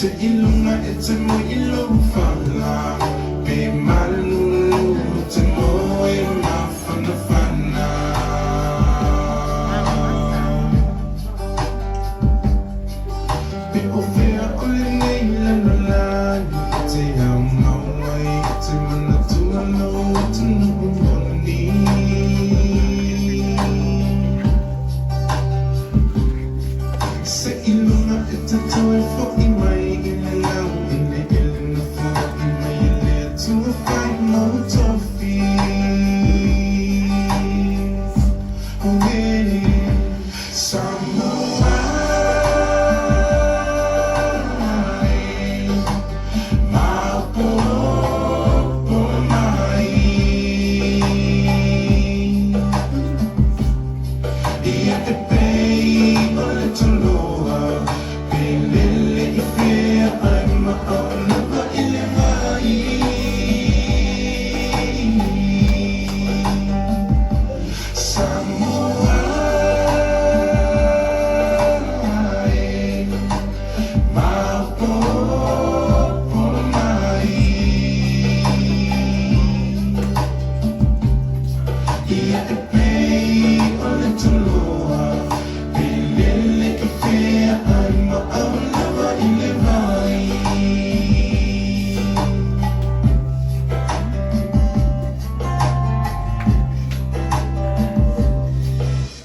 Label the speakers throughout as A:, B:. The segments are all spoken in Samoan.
A: Seiloga e te moe i lou fala, pe malulu te moe mafanafana. Pe o fea o lenei lalolagi e te aumau ai i te manatua lou atunuu moni. Seiloga e te toe fo'i mai i le laueleele na foai mai e le Atua fai mau tofi. Oh yeah. Samoa e, maopoopo mai. Ia e pei o le toloa, pe lele i fea ae maau lava i le vai. Samoa e, maopoopo mai. Ia e pei o le toloa, pe lele i fea ae maau lava i le vai.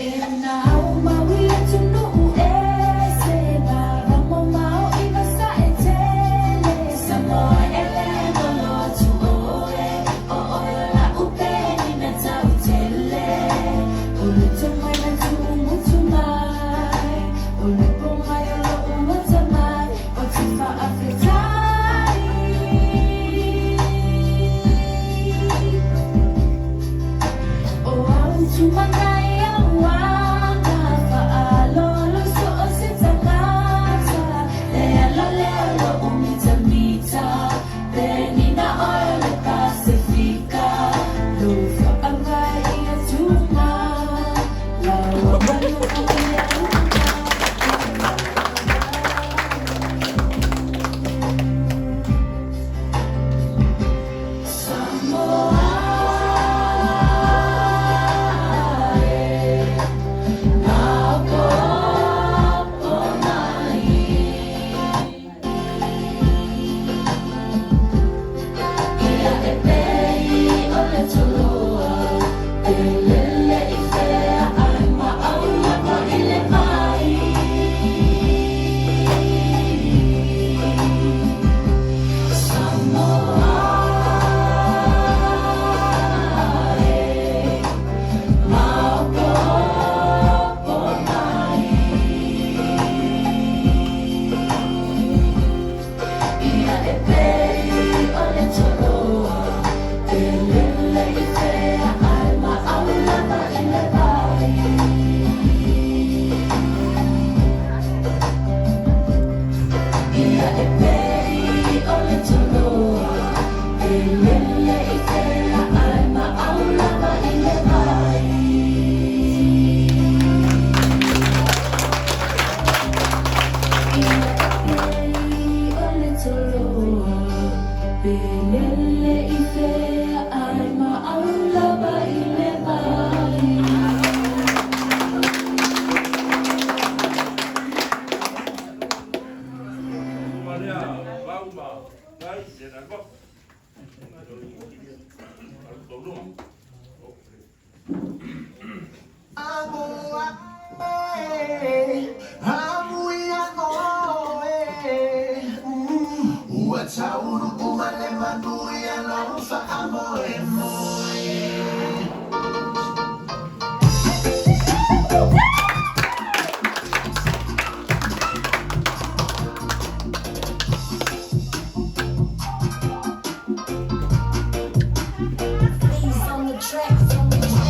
B: E nau mau i atunuu ese, vavamo mao i vasa e tele. Samoa e le golo atu oe, o oe o la'u penina tautele. O le tomai na tu'umutu mai, o le pomai o lo'u atamai, ou te fa'afetai. O au tumangai auanga fa'alolo so o se tagata le ala lea o lo'u mitamita penina oe o le Pasefika lou fa'avae ia tuga laua manu'u ia uga. Samoa e, maopoopo mai. Ia e pei o le toloa, pe lele i fea ae maau lava i le vai. Samoa e, maopoopo mai. Ia e pei o le toloa, pe lele i fea ae maau lava i le vai. Ia e pei o le toloa, pe lele i fea ae maau lava i le vai. Ia e pei o le toloa, pe lele i fea ae maau lava i le vai.
A: Ua taunu uma le manuia lou faamoemoe.
B: Please on the track, on the track.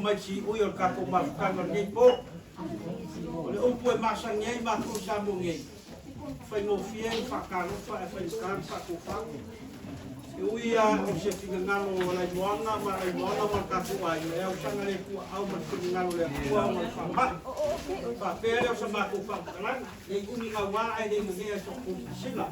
C: mai siui o le tatou mafutaga o lenei po. O le upu e masani ai matou i Samoa nei, faigofie le faatalofa ae faigata le faatofau. E ui lava o se finagalo o Laimoana ma Laimoana ma le tatou aiga, e ausaga le tuaau ma le finagalo o le Atua ma le faamai. Faapea lea o sa matou faamatalaga, ne i umi naua ae le nanea i sa sila.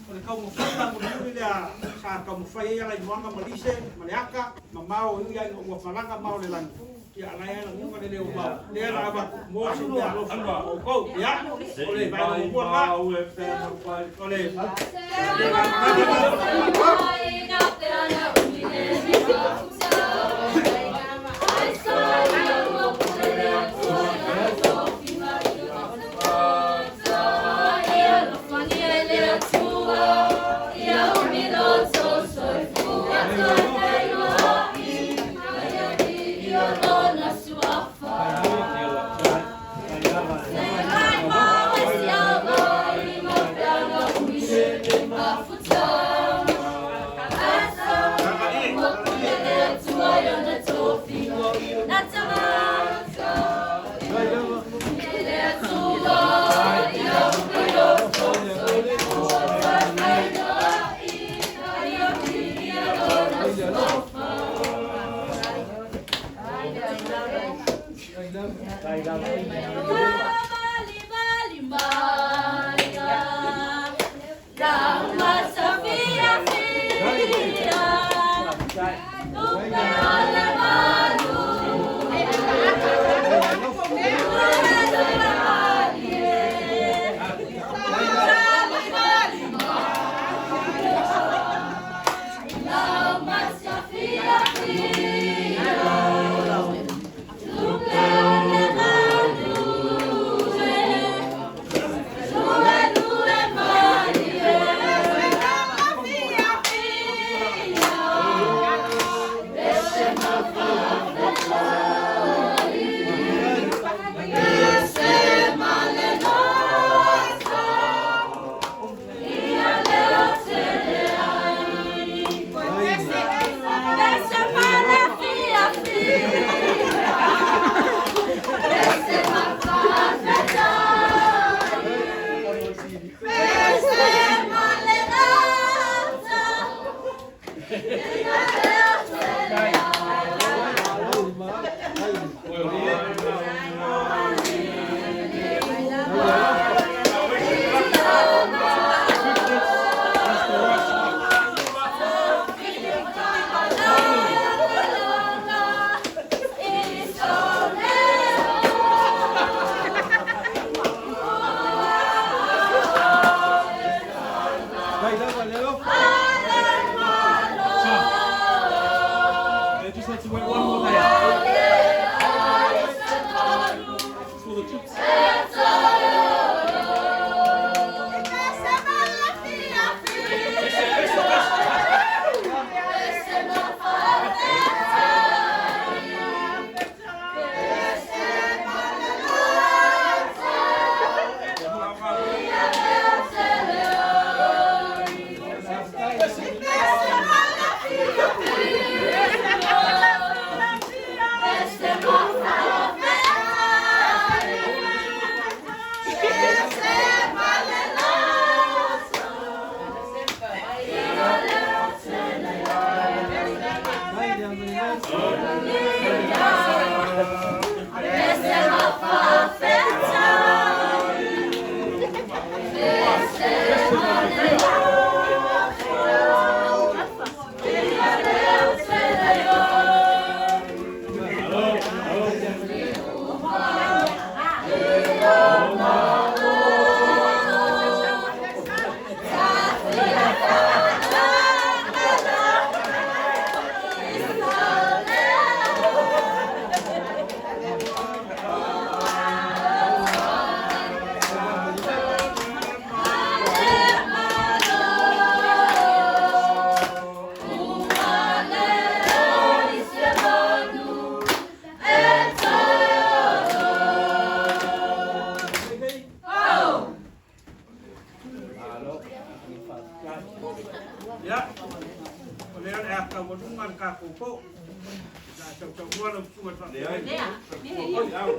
C: O le taumafaiga mulimuli lea sa taumafai ai Alaimoana ma Lise ma Leata ma Mao e ui lava ina ua malaga Mao i le lagi, ia a o la e lagona le leo o Mao, lea o le a avatu mo se meaalofa mo outou. Ia, o le vaega muamua lena, o le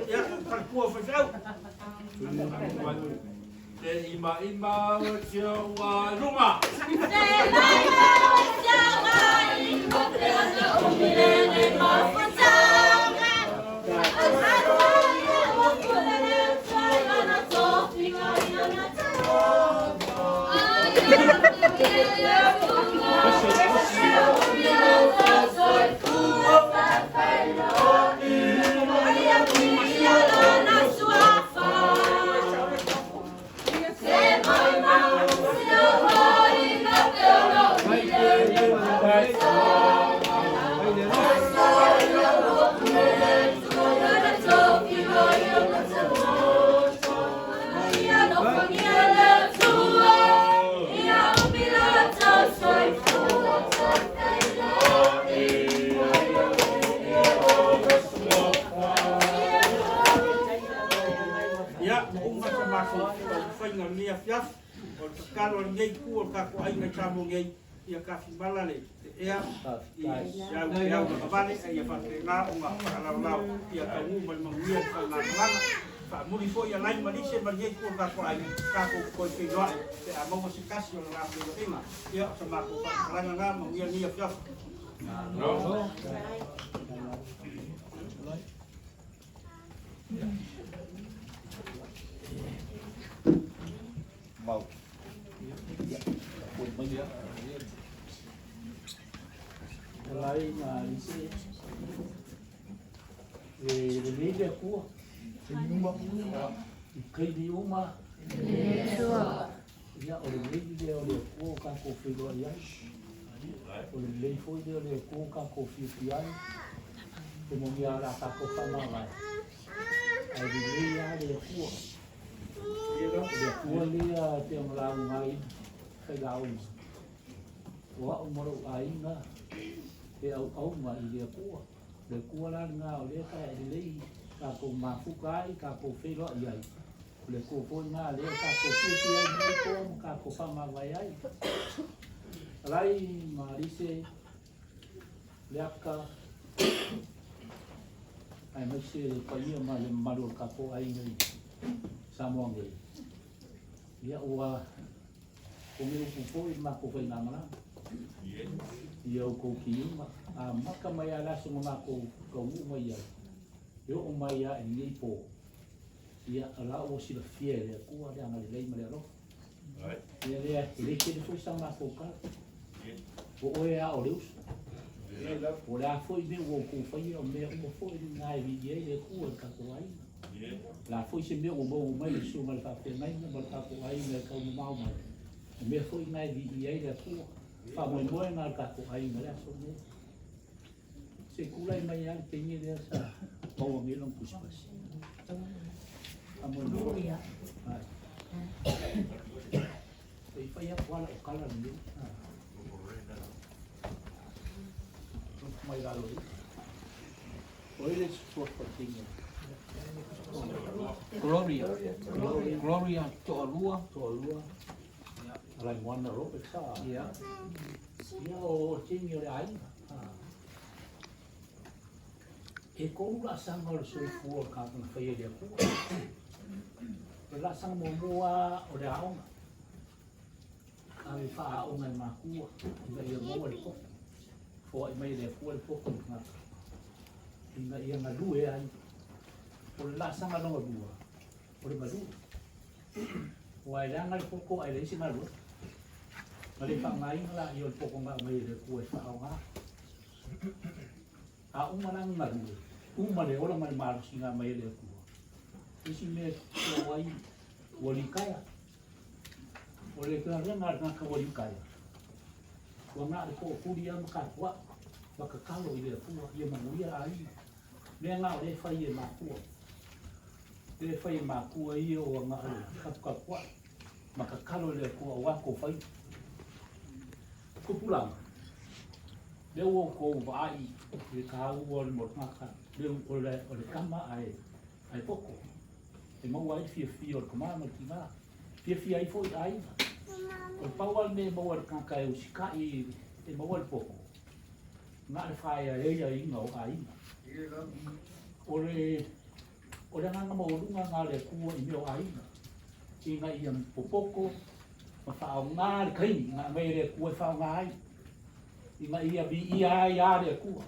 C: Ia, faletua o faifeau.
D: Te ima ima o te ua lunga.
C: Ia, ua uma sa matou taumafaiga i lenei afiafi, o le tatalo a lenei itu o le tatou aiga i Samoa nei, ia tafimala le ea i se au pe au lagavale, a ia faapena ona faalaolao ia taunuu ma le manuia le faigamalaga. Faamuli foi a Lai ma Lise ma lenei itu o le tatou aiga, tatou toe feiloai pe a maua se tasi o le la feiloaiga. Ia, o sa matou faamatalaga lena, manuia lenei afiafi.
E: Alai ma isi e lelei le Atua i taimi uma ia o lelei lea o le Atua ua tatou feiloai ai o le lelei foi lea o le Atua ua tatou fiafia ai e moni lava o le a tatou faamavae ae lelei lava le Atua. O le Atua lea e pei ona lauga ai failauga, o au ma lou aiga e auauna i le Atua. O le Atua la lena o lea e lelei tatou mafuta ai, tatou feiloai ai. O le Atua foi lena lea tatou fiafia ai i lenei po ma tatou faamavae ai. Alai ma Alise, Leaka, aemaise le paia ma le mamalu o le tatou aiga i Samoa nei. Ia ua umi upu foi le matou faigamalaga i a outou tiuga, amata mai lava le aso na matou taunuu mai ai, e oo mai lava i lenei po, ia o la ua silafia e le Atua le agalelei ma le alofa. Ia lea, e le tele foi sa matou tala. O oe lava o le uso. O le a foi mea ua outou faia, o mea uma foi lena e viia ai le Atua i le tatou aiga. O le a foi se mea ua maua mai le susuga i le faafeagaiga ma le tatou aiga e tau mamao mai, o mea foi na e viia ai le Atua. Faamoemoe na o le tatou aiga i le aso lenei. Se i tulai mai lava le teine lea sa maua nei lona tusipasi. Faamoemoe. Ai. Se i fai atu lava lau tala lenei. Mai lalo i. O ai le suafa teine?
F: Gloria. Gloria Toalua.
E: Toalua. Alaimoana Robert sa.
F: Ia.
E: Ia o teine o le aiga. E tolu laasaga o le soifua o le tagata na faia e le Atua. O le laasaga muamua lava o le aoga. Ave faaaoga e matua ina ia maua le poto. Foai mai e le Atua le poto i le tagata ina ia galue ai. O le laasaga lona lua, o le galue. Aua e leaga le poto ae leai se galuega. Na le faaaogaina laia o le poto na aumai e le Atua e faaaoga. A uma la ona galue, uma le ola ma le malosi na aumai e le Atua, isi mea e toto ai ua litaea. O le galuega a le tagata ua litaea, ua na o le tootuli lava ma tapuai ma tatalo i le Atua ia manuia aiga. Mea na o lea e fai e matua. Lea e fai e matua ia ua na o le taputapuai ma tatalo i le Atua aua tou faiva. Tupulaga, lea ua outou vaai i le taua o le tagata, o le tama ae poto, e maua ai le fiafia o le tama ma le tina, fiafia ai foi aiga. O le pau lava le mea e maua e le tagata e usitai e maua le poto, na o le faaeaeaina o aiga. O le o le agaga maualuga lena o le Atua i mea o aiga, ina ia popoto ma faaaoga le taimi na aumai e le Atua e faaaoga ai, ina ia viia ai lava le Atua.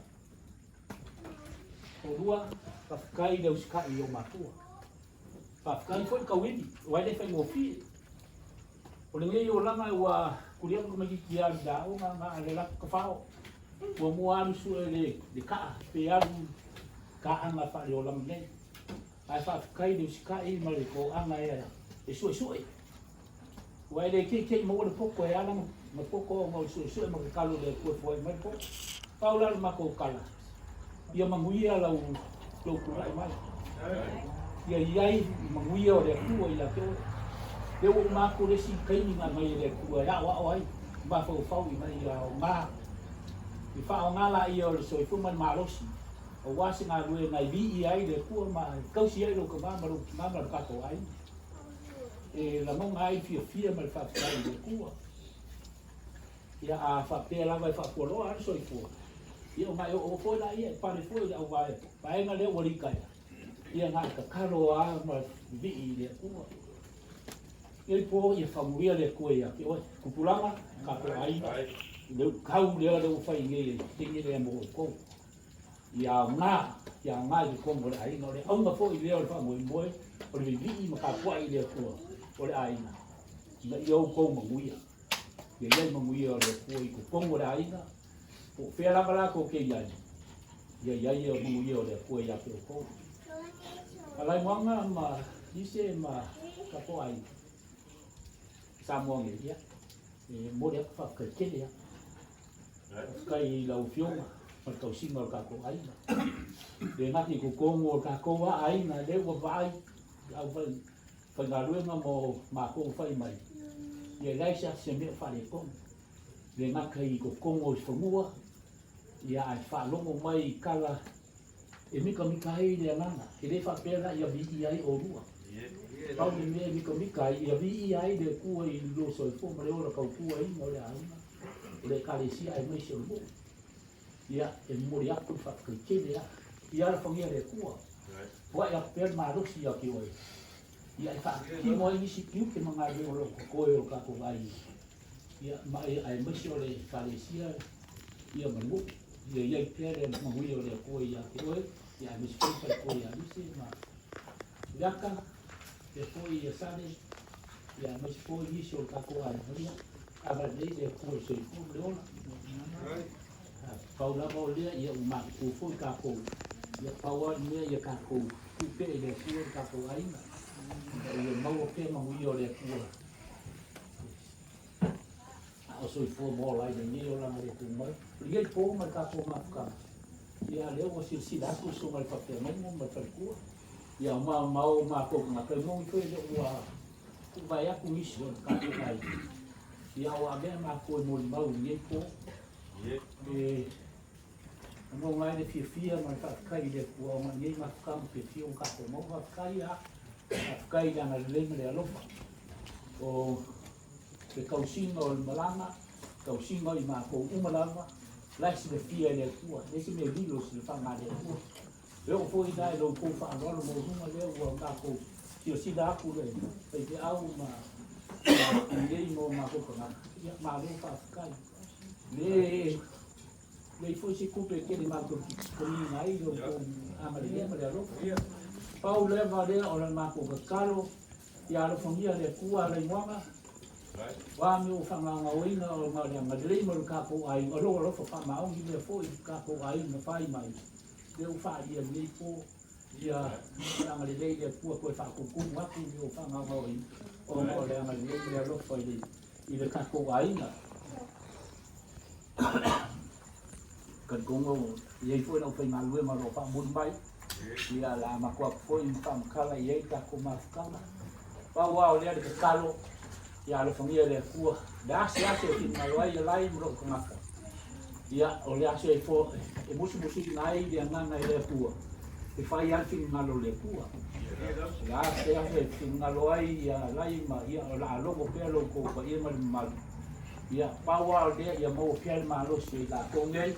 E: Toalua, faafetai i le usitai i ou matua. Faafetai foi le tauivi, aua e le faigofie. O lenei olaga ua tuli atu tamaititi e alu i le aoga na o le alu atu tafao. Muamua alu sue le kaa pe alu taaga faaleolaga nei. Ae faafetai i le usitai ma le toaga e suesue. Aua e le teitei maua le poto e ala ona poto ona o le suesue ma tatalo i le Atua e foai mai le poto. Pau la le matou tala, ia manuia lau lou tulai mai. Ia i ai manuia o le Atua ia te oe. Lea ua uma atu le isi taimi na aumai e le Atua e aoao ai mafaufau ina ia aoga. I faaaoga laia o le soifua ma le malosi aua se galuega e viia ai le Atua ma e tausi ai lou tama ma lou tina ma le tatou aiga. E lagona ai le fiafia ma le faafetai i le Atua. Ia a faapea lava e faafualoa lava le soifua, ia ona e oo foi laia e pale foi i le auvaega lea ua litaea, ia na e tatalo lava ma vivii i le Atua. Ia po ia faguia le Atua ia te oe. Tupulaga, tatou aiga, i le utau lea lea ua fai nei e teine lea mo outou. Ia aoga, ia aoga i totonu o le aiga. O le auga foi lea o le faamoemoe, o le vivii ma tapuai i le Atua o le aiga, ina ia outou manuia. Ia i ai manuia o le Atua i totonu o le aiga, po o fea lava la tou te i ai, ia i ai manuia o le Atua ia te outou. Alaimoaga ma Lise ma tatou aiga, Samoa nei, ia, e momoli atu faafetai tele lava. Faafetai i lau Afioga ma le tausiga o le tatou aiga. Le gata i totonu o le tatou lava aiga, lea ua vaai i le aufaigaluega mo matou fai mai, ia e leai se asi mea o faaletonu. Le gata i totonu o le fanua, ia ae faalogo mai i tala e mikamika ai le agaga, e le faapea la ia viia ai oulua. Pau le mea e mikamika ai, ia viia ai le Atua i lo soifua ma le ola tautuaina o le aiga, o le Ekalesia aemaise o le nuu. Ia, e momoli atu le faafetai tele lava. Ia alofagia le Atua, puai atu pea le malosi ia te oe, ia e faatino ai nisi tiute ma galuega o lo o totoe o le tatou aiga, ia, ma aemaise o le Ekalesia ia ma le nuu. Ia i ai pea le manuia o le Atua ia te oe, ia aemaise foi le faletua ia Lise ma Iaka, faapea foi ia Sale, ia aemaise foi nisi o le tatou aiga. Ia, agalelei le Atua i le soifua ma le ola. Pau lava o lea, ia ua matutua foi tatou, ia pau lava le mea ia tatou tuu pea i le Atua le tatou aiga, ina ia maua pea manuia o le Atua. A o soifua ma ola ai lenei olaga le tumau. O lenei po ma le tatou mafutaga, ia lea ua silasila atu le susuga i le faafeagaiga ma le faletua, ia o maomao o matou tagata, e moni foi o lea ua tuuvae atu nisi o le tatou aiga, ia ua avea matou e molimau i lenei po. E lagona ai le fiafia ma le faafetai i le Atua ona i lenei mafutaga fiafia ua tatou maua. Faafetai lava, faafetai i le agalelei ma le alofa o le tausiga o le malaga, tausiga o i matou uma lava, la e silafia e le Atua, e leai se mea lilo i le silafaga a le Atua. E oo foi la i lo outou faaaloalo maualuga lea ua matou silasila atu le faifeau ma lelei mo matou tagata, ia malo faafetai. Le leai foi se tupe e tele matou te totogiina ai lo outou agalelei ma le alofa. Pau lava lea o le matou tatalo, Ia alofagia le Atua Alaimoaga, o a mea ua faagaogaoina ona o le agalelei mai o le tatou aiga, o lou alofa faamaoni lea foi i le tatou aiga fai mai, lea ua faaalia i lenei po, ia agalelei le Atua toe faatutumu atu mea ua faagaogaoina ona o le agalelei ma le alofa i le tatou aiga. Talitonu e i ai foi le aufaigaluega o lo o faamuli mai, ia o le a matou atu foi ma faamatala i ai le tatou mafutaga. Pau lava o lea le tatalo, ia alofagia e le Atua le asiasi e finagalo ai e lai ma lou tagata. Ia o le aso e, fo, e musumusuina ai le agaga e le Atua, e fai lava le finagalo o le Atua. O le asiasi e finagalo ai ia lai ma ia o le a logo pea lo outou paia ma le mamalu. Ia, pau lava o lea ia maua pea le malosi o i latou nei.